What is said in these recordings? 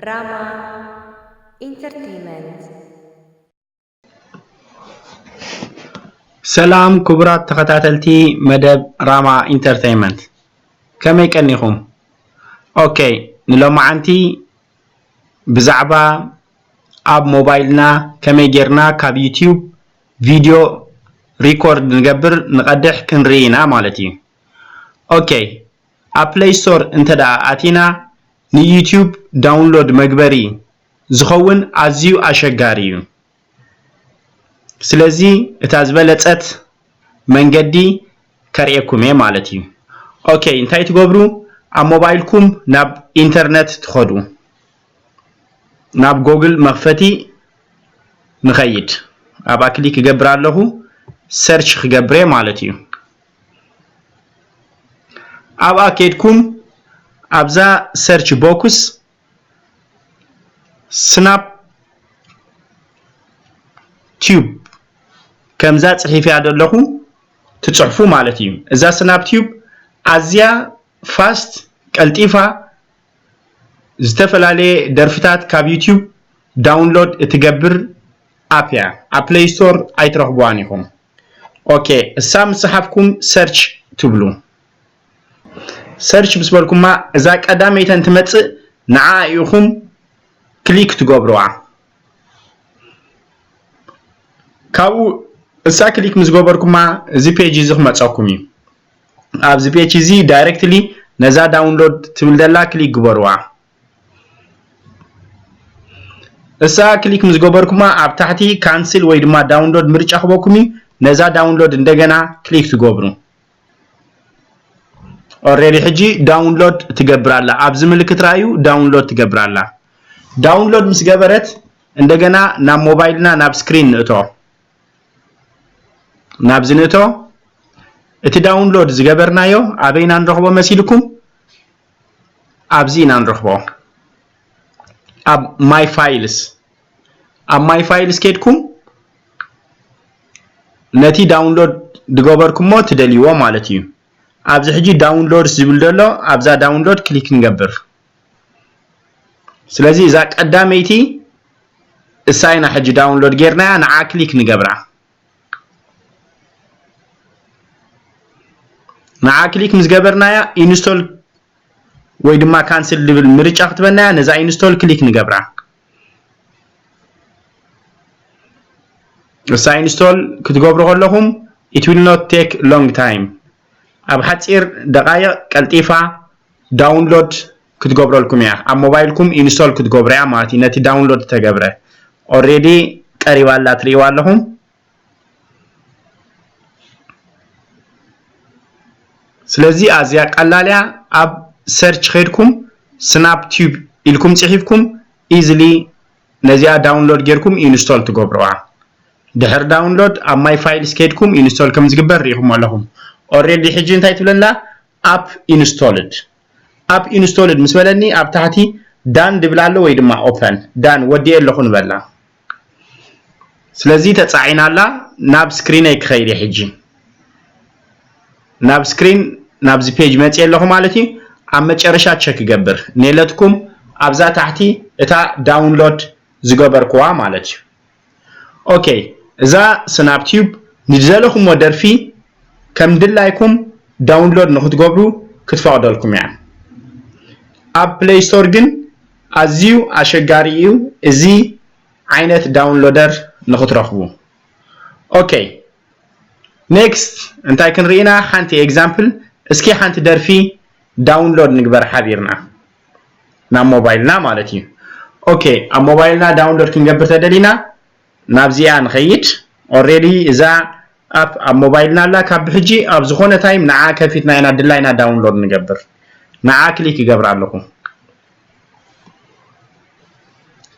Rama Entertainment. ሰላም ክቡራት ተኸታተልቲ መደብ ራማ ኢንተርተይመንት፣ ከመይ ቀኒኹም? ኦኬ፣ ንሎማዓንቲ ብዛዕባ ኣብ ሞባይልና ከመይ ጌርና ካብ ዩቲዩብ ቪድዮ ሪኮርድ ንገብር ንቐድሕ ክንርኢ ኢና ማለት እዩ። ኦኬ፣ ኣብ ፕለይ ስቶር እንተ ደኣ ኣቲና ንዩቲዩብ ዳውንሎድ መግበሪ ዝኸውን ኣዝዩ ኣሸጋሪ እዩ። ስለዚ እታ ዝበለጸት መንገዲ ከርእየኩም እየ ማለት እዩ። ኦኬ፣ እንታይ ትገብሩ? ኣብ ሞባይልኩም ናብ ኢንተርነት ትኸዱ። ናብ ጎግል መኽፈቲ ንኸይድ። ኣብኣ ክሊክ ክገብር ኣለኹ፣ ሰርች ክገብር እየ ማለት እዩ። ኣብኣ ከድኩም ኣብዛ ሰርች ቦክስ ስናፕ ቲዩብ ከምዛ ጽሒፍያ ዘለኹ ትጽሕፉ ማለት እዩ። እዛ ስናፕ ቲዩብ ኣዝያ ፋስት፣ ቀልጢፋ፣ ዝተፈላለየ ደርፍታት ካብ ዩቲዩብ ዳውንሎድ እትገብር ኣፕ እያ። ኣብ ፕለይ ስቶር ኣይትረኽብዋን ኢኹም። ኦኬ፣ እሳ ምስ ጸሓፍኩም ሰርች ትብሉ። ሰርች ምስ በልኩማ እዛ ቀዳመይተን ትመጽእ ንዓ ኢኹም ክሊክ ትገብርዋ። ካብኡ እሳ ክሊክ ምስ ገበርኩማ እዚ ፔጅ እዚ ክመጸኩም እዩ። ኣብዚ ፔጅ እዚ ዳይሬክትሊ ነዛ ዳውንሎድ ትብል ዘላ ክሊክ ግበርዋ። እሳ ክሊክ ምስ ገበርኩማ ኣብ ታሕቲ ካንስል ወይ ድማ ዳውንሎድ ምርጫ ክበኩም እዩ። ነዛ ዳውንሎድ እንደገና ክሊክ ትገብሩ። ኦልሬዲ ሕጂ ዳውንሎድ ትገብር ኣላ። ኣብዚ ምልክት ረኣዩ ዳውንሎድ ትገብር ኣላ። ዳውንሎድ ምስ ገበረት እንደገና ናብ ሞባይልና ናብ ስክሪን ንእቶ። ናብዚ ንእቶ። እቲ ዳውንሎድ ዝገበርናዮ ኣበይና ንረኽቦ መሲልኩም? ኣብዚ ኢና ንረኽቦ። ኣብ ማይ ፋይልስ ኣብ ማይ ፋይልስ ከድኩም ነቲ ዳውንሎድ ዝገበርኩሞ ትደልይዎ ማለት እዩ። ኣብዚ ሕጂ ዳውንሎድ ዝብል ዘሎ ኣብዛ ዳውንሎድ ክሊክ ንገብር። ስለዚ እዛ ቀዳመይቲ እሳ ኢና ሕጂ ዳውንሎድ ጌርናያ፣ ንዓ ክሊክ ንገብራ። ንዓ ክሊክ ምስ ገበርናያ ኢንስቶል ወይ ድማ ካንስል ዝብል ምርጫ ክትበናያ ነዛ ኢንስቶል ክሊክ ንገብራ። እሳ ኢንስቶል ክትገብሩ ከለኹም it will not take long time፣ ኣብ ሓፂር ደቃይቕ ቀልጢፋ ዳውንሎድ ክትገብረልኩም እያ። ኣብ ሞባይልኩም ኢንስቶል ክትገብሩ እያ ማለት እዩ። ነቲ ዳውንሎድ ተገብረ ኦልሬዲ ቀሪባ ኣላ ትርእይዋ ኣለኹም። ስለዚ ኣዝያ ቀላል እያ። ኣብ ሰርች ኸይድኩም ስናፕ ቲዩብ ኢልኩም ጽሒፍኩም ኢዝሊ ነዚኣ ዳውንሎድ ጌርኩም ኢንስቶል ትገብሩዋ። ድሕር ዳውንሎድ ኣብ ማይ ፋይልስ ከይድኩም ኢንስቶል ከም ዝግበር ርኢኹም ኣለኹም። ኦልሬዲ ሕጂ እንታይ ትብለና? ኣፕ ኢንስቶልድ። ኣፕ ኢንስቶልድ ምስ በለኒ ኣብ ታሕቲ ዳን ድብል ኣሎ ወይ ድማ ኦፐን። ዳን ወዲኤ ኣለኹ ንበላ። ስለዚ ተጻዒና ኣላ። ናብ ስክሪነይ ክኸይድ እየ ሕጂ። ናብ ስክሪን ናብዚ ፔጅ መጽየ ኣለኹ ማለት እዩ። ኣብ መጨረሻ ቸክ ይገብር። ኔለትኩም ኣብዛ ታሕቲ እታ ዳውንሎድ ዝገበርኩዋ ማለት እዩ። ኦኬ፣ እዛ ስናፕ ቲዩብ ንዝደለኹሞ ደርፊ ከም ድላይኩም ዳውንሎድ ንክትገብሩ ክትፈቕደልኩም እያ። ኣብ ፕለይ ስቶር ግን ኣዝዩ ኣሸጋሪ እዩ እዚ ዓይነት ዳውንሎደር ንክትረኽቡ። ኦኬ፣ ኔክስት እንታይ ክንርኢና? ሓንቲ ኤግዛምፕል፣ እስኪ ሓንቲ ደርፊ ዳውንሎድ ንግበር ሓቢርና ናብ ሞባይልና ማለት እዩ። ኦኬ፣ ኣብ ሞባይልና ዳውንሎድ ክንገብር ተደሊና ናብዚኣ ንኸይድ። ኦልሬዲ እዛ ኣፕ ኣብ ሞባይልና ኣላ። ካብ ብሕጂ ኣብ ዝኾነ ታይም ንዓ ከፊትና ኢና ድላይና ዳውንሎድ ንገብር። ንዓ ክሊክ ይገብር ኣለኹ።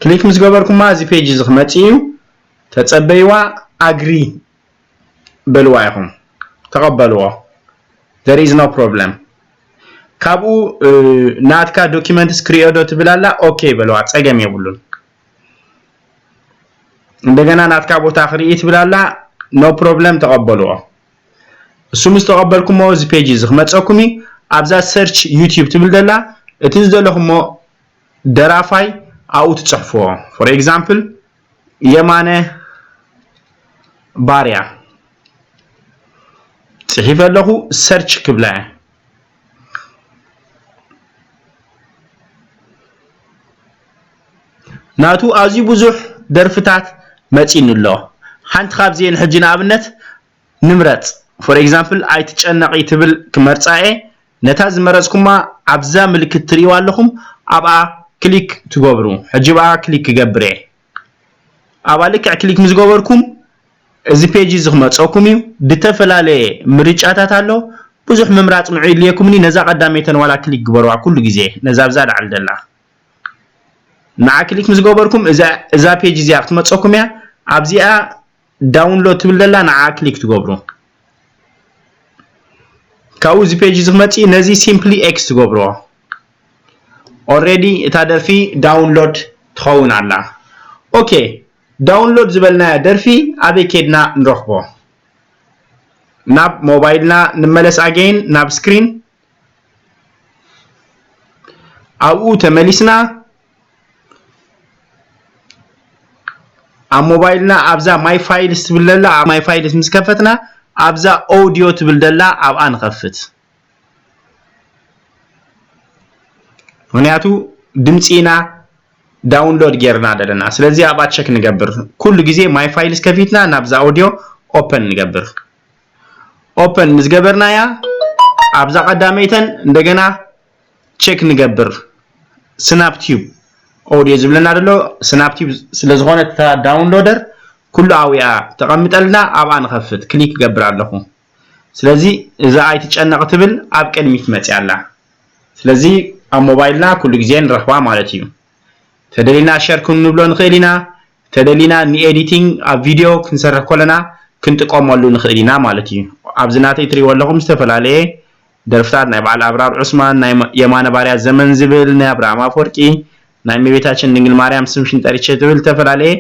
ክሊክ ምስ ገበርኩማ እዚ ፔጅ እዚ ክመጽእ እዩ። ተጸበይዋ፣ ኣግሪ በልዋ ኢኹም፣ ተቐበልዎ። There is no problem። ካብኡ ናትካ ዶኪመንትስ ክሪኦ ዶ ትብል ኣላ። ኦኬ በልዋ፣ ጸገም የብሉን። እንደገና ናትካ ቦታ ክርኢ ትብል ኣላ። ኖ ፕሮብለም፣ ተቐበልዎ። እሱ ምስ ተቐበልኩሞ እዚ ፔጅ እዚ ክመፀኩም እዩ። ኣብዛ ሰርች ዩቲዩብ ትብል ዘላ እቲ ዝደለኹሞ ደራፋይ ኣብኡ ትጽሕፍዎ። For example የማነ ባርያ ጽሒፈ ኣለኹ፣ search ክብላ እየ። ናቱ ኣዝዩ ብዙሕ ደርፍታት መጺኑ ኣሎ። ሓንቲ ካብዚኤን ሕጂ ንኣብነት ንምረጽ። For example ኣይትጨነቒ ትብል ክመርጻ እየ። ነታ ዝመረጽኩማ ኣብዛ ምልክት ትርእይዋ ኣለኹም፣ ኣብኣ ክሊክ ትገብሩ። ሕጂ ብኣ ክሊክ ክገብር እየ። ኣብኣ ልክዕ ክሊክ ምስ ገበርኩም እዚ ፔጅ እዚ ክመጸኩም እዩ። ዝተፈላለየ ምርጫታት ኣሎ። ብዙሕ ምምራጽ ንዑ የድልየኩምኒ። ነዛ ቀዳመይተን ዋላ ክሊክ ግበርዋ ኩሉ ግዜ፣ ነዛ ኣብዛ ላዕሊ ደላ። ንዓ ክሊክ ምስ ገበርኩም እዛ እዛ ፔጅ እዚኣ ክትመጸኩም እያ። ኣብዚኣ ዳውንሎድ ትብል ደላ ንዓ ክሊክ ትገብሩ። ካብኡ እዚ ፔጅ እዚ ክመጽእ ነዚ ሲምፕሊ ኤክስ ትገብርዎ። ኦልሬዲ እታ ደርፊ ዳውንሎድ ትኸውን ኣላ። ኦኬ፣ ዳውንሎድ ዝበልናያ ደርፊ ኣበይ ኬድና ንረኽቦ? ናብ ሞባይልና ንመለስ ኣገይን ናብ ስክሪን። ኣብኡ ተመሊስና ኣብ ሞባይልና ኣብዛ ማይ ፋይልስ ትብል ደላ ኣብ ማይ ፋይልስ ምስ ከፈትና ኣብዛ ኦዲዮ ትብል ደላ ኣብኣ ንኸፍት። ምክንያቱ ድምፂ ኢና ዳውንሎድ ጌርና ዘለና፣ ስለዚ ኣብኣ ቸክ ንገብር። ኩሉ ግዜ ማይ ፋይልስ ከፊትና ናብዛ ኦዲዮ ኦፐን ንገብር። ኦፐን ምስ ገበርናያ ኣብዛ ቀዳመይተን እንደገና ቸክ ንገብር። ስናፕ ቲዩብ ኦዲዮ ዝብለና ዘሎ ስናፕ ቲዩብ ስለ ዝኾነ እታ ዳውንሎደር ኩሉ ኣብኣ ተቐምጠልና፣ ኣብኣ ንኸፍት። ክሊክ ገብር ኣለኹ። ስለዚ እዛ ኣይትጨነቕ ትብል ኣብ ቅድሚት መፅያ ኣላ። ስለዚ ኣብ ሞባይልና ኩሉ ግዜ ንረኽባ ማለት እዩ። ተደሊና ሸር ክንብሎ ንኽእል ኢና። ተደሊና ንኤዲቲንግ ኣብ ቪድዮ ክንሰርሕ ከለና ክንጥቀመሉ ንኽእል ኢና ማለት እዩ። ኣብዚ ናተይ ትሪእዎ ኣለኹም ዝተፈላለየ ደርፍታት ናይ በዓል ኣብራር ዑስማን፣ ናይ የማነ ባርያ ዘመን ዝብል፣ ናይ ኣብርሃም ኣፈወርቂ፣ ናይ እመቤታችን ድንግል ማርያም ስምሽን ጠሪቼ ትብል ዝተፈላለየ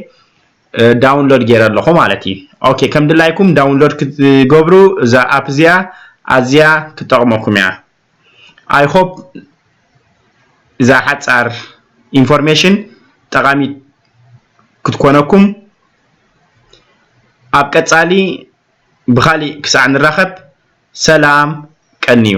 ዳውንሎድ ገይረ ኣለኹ ማለት እዩ። ኦኬ፣ ከም ድላይኩም ዳውንሎድ ክትገብሩ እዛ ኣፕ እዚኣ ኣዝያ ክትጠቕመኩም እያ። I hope እዛ ሓጻር ኢንፎርሜሽን ጠቓሚት ክትኮነኩም። ኣብ ቀጻሊ ብኻሊእ ክሳዕ ንራኸብ ሰላም ቀንዩ።